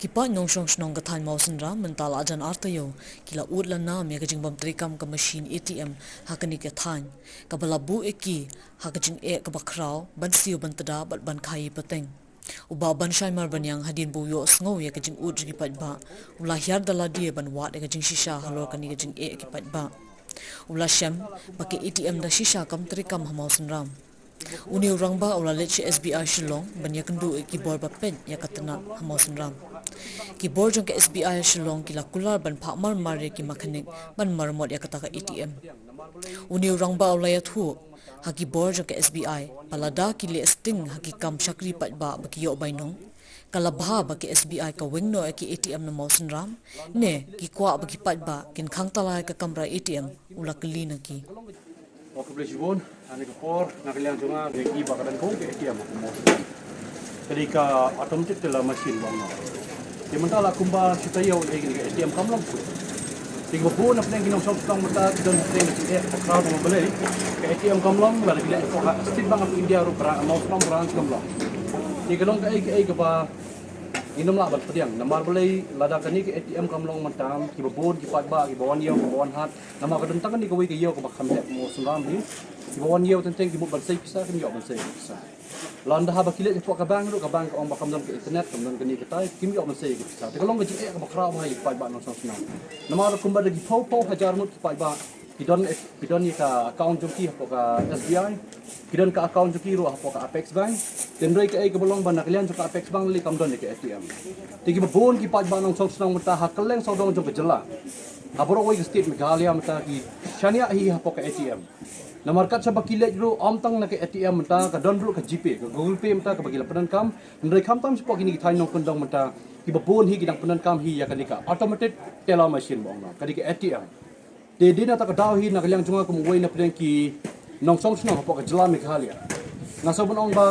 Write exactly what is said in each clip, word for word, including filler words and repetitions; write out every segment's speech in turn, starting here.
Ki paid nongshong shnong ka thaiñ Mawsynram mynta la jan ar taïew ki la ud la nam ïa ka jingbym treikam ka mashin A T M ha kane ka thaiñ, kaba la buh ïa ki ha ka jingeh kaba khraw ban siew ban tda bad ban khaïi pateng. U Bah Banshai Marbaniang hadien ba u ïohsngew ïa ka jingud jong ki paidbah u la hiar da lade ban wad ïa ka jingshisha halor kane ka jingeh ki paidbah. U la shem ba ka A T M da shisha kam treikam ha Mawsynram. Une u rangbah u la leit sha S B I Shillong ban ïakynduh ïa ki bor ba peit ïa ka tnat ha Mawsynram. Ki bor jong ka S B I Shillong ki la kular ban phah marmar ïa ki makhanik ban maramot ïa kata ka A T M. Une u rangbah u la ïathuh ha ki bor jong ka S B I ba lada ki leh sting ha ki kam shakri paidbah ba ki ïoh bainong, ka la bha ba ka S B I ka weng noh ïa ki A T M na Mawsynram, ne ki kwah ba ki paidbah kin khang tala ïa ka kamra A T M, u la kylli na ki. Wa khublei shibun, ha kane ka por na ka liang jong nga, nga i ba ka dang kong ka A T M ha Mawsynram. Ka dei ka automatic teller machine ba ong noh. Te mynta la kumba shi taïew eh ka A T M kam long shuh. Te kiba bun na pdeng ki nongshong shnong mynta ki don pdeng ki eh ba khraw tang balei ka A T M kam long, lada ki leit hapoh ka State Bank of India ruh, bra Mawsynram branch kam long. Te ka long kaei kaei kaba ngim lah ban pdiang. Namar balei? Lada kane ka A T M kam long mynta, kiba bun ki paidbah kiba wan ïew kiba wan hat, namar ka don tang kane kawei ka ïew kaba kham heh ha Mawsynram hi. Kiba wan ïew teng teng ki mut ban sei pisa, kim ïoh ban sei pisa. Lada haba ki leit hapoh ka bank ruh, ka bank ka ong ba kam don ka internet, kam don kane katai, kim ïoh ban sei ka pisa. Te ka long ka jingeh kaba khraw bha ïa ki paidbah nongshong shnong. Namar kumba da ki phew phew hajar ngut ki paidbah ki don, ki don ïa ka account jong ki hapoh ka S B I, ki don ka account jong ki ruh hapoh ka Apex Bank. Te hynrei kaei kaba long ba na ka liang jong ka Apex Bank lei kam don ïa ka A T M. Te kiba bun ki paidbah nongshong shnong mynta ha kylleng sawdong jong ka jylla, ha baroh kawei ka state Meghalaya mynta ki shaniah hi hapoh ka A T M. Namar kat shaba ki leit ruh, ym tang na ka A T M mynta, ka don ruh ka GPay, ka Google Pay mynta kaba ki la pyndonkam. Hynrei khamtam shapoh kine ki thaiñ nongkyndong mynta, kiba bun hi ki dang pyndonkam hi ïa kane ka automated teller machine ba ong noh, ka dei ka A T M. Te dei na kata ka daw hi na ka liang jong nga kum uwei na pdeng ki nongshong shnong hapoh ka jylla Meghalaya, nga sngewbha ban ong ba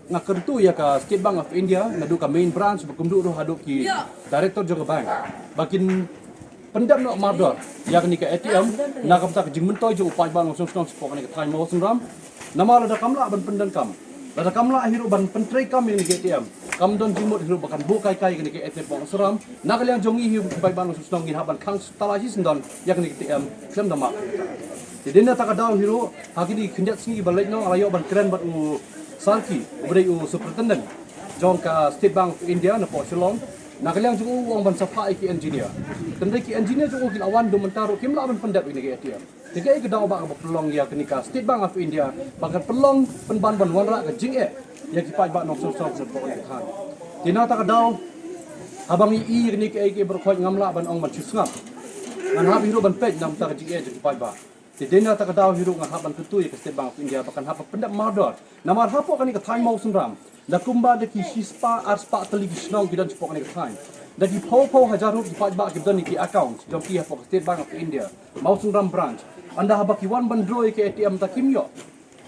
nga kyntu ïa ka State Bank of India, naduh ka main branch bad kumjuh ruh haduh ki director jong ka bank, ba kin pyndep noh mardor ïa kane ka A T M na ka bynta ka jingmyntoi jong u paidbah nongshong shnong shapoh kane ka thaiñ Mawsynram. Namar lada kam lah ban pyndonkam, lada kam lah hi ruh ban pyntreikam ïa kane ka A T M, kam don jingmut hi ruh ba kan buh kai kai ïa kane ka A T M ha Mawsynram. Na ka liang jong ngi hi ruh ki paidbah nongshong shnong ngin hap ban khang tala shisyndon ïa kane ka A T M khlem da map. Te dei na kata ka daw hi ruh, ha kine ki khyndiat sngi ba leit noh, nga la ïoh ban kren bad u Sarki uba dei u superintendent jong ka State Bank of India napoh Shillong. Na ka liang jong u, u ong ban sa phah ïa ki engineer. Hynrei ki engineer jong u ki la wan, haduh mynta ruh kim lah ban pyndep ïa kane ka A T M. Te kaei ka daw ba kaba pynlong ïa kane ka State Bank of India ba kan pynlong pynban ban wanrah ka jingeh ïa ki paidbah nongshong shnong shapoh kane ka thaiñ? Te na kata ka daw, haba ngi i ïa kane kaei kaei baroh khoit, ngam lah ban ong ban shu sngap. Ngan hap hi ruh ban peit na ka bynta ka jingeh jong ki paidbah. Te dei na kata ka daw hi ruh nga hap ban kyntu ïa ka State Bank of India ba kan hap ban pyndep mardor. Namar hapoh kane ka thaiñ Mawsynram, da kumba da ki shispah arspah tylli ki shnong ki don shapoh kane ka thaiñ, da ki phew phew hajar ngut ki paidbah ki don ïa ki account jong ki hapoh ka State Bank of India Mawsynram branch. Ynda haba ki wan ban draw ïa ka A T M, ta kim ïoh.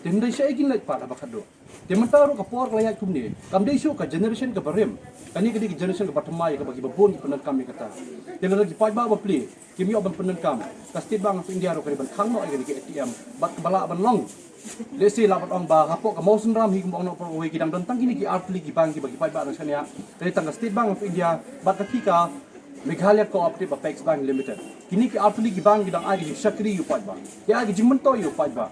Te hynrei shaei kin leit pat haba khadduh? Te mynta ruh ka por ka la ïaid kumne, kam dei shuh ka generation kaba rim. Kane ka dei ka generation kaba thymmai, kaba kiba bun ki pyndonkam ïa kata. Te lada ki paidbah ba plie kim ïoh ban pyndonkam, ka State Bank of India ruh ka dei ban khang noh ïa kane ka A T M bad kaba lah ban long. Lehse lah ban ong ba hapoh ka Mawsynram hi, kumba ong noh baroh kawei, ki dang don tang kine ki artylli ki bank kiba ki paidbah dang shaniah. Ka dei tang ka State Bank of India bad kata ka Meghalaya Cooperative Apex Bank Limited. Kine ki artylli ki bank ki dang ai ka jingshakri ïa u paidbah, ki ai ka jingmyntoi ïa u paidbah.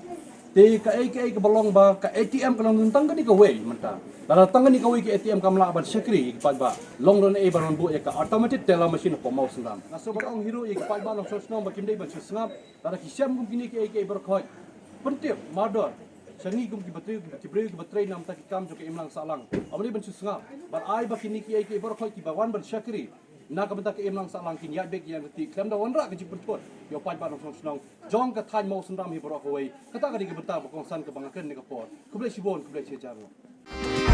Te kaei kaei kaba long ba ka A T M ka long tang kane kawei mynta. Lada tang kane kawei ka A T M kam lah ban shakri ïa ki paidbah, long don ei ba ran buh ïa ka automated teller machine hapoh Mawsynram? Nga sngewbha ban ong hi ruh ïa ki paidbah nongshong shnong ba kim dei ban shu sngap. Lada ki shem kum kine kiei kiei baroh khoit, pyntip mardor sha ngi kum kiba trei, ki briew kiba trei na ka bynta ki kam jong ka imlang sahlang. Ym dei ban shu sngap. Bad ai ba kine kiei kiei baroh khoit kiba wan ban shakri na ka bynta ka imlang sahlang kin ïaid beit ïaid ryntih khlem da wanrah ka jingpynthut ïa u paidbah nongshong shnong jong ka thaiñ Mawsynram hi baroh kawei. Kata ka dei ka bynta ba kongsan kaba nga kren ha kane ka por. Khublei shibun, khublei shihajar nguh.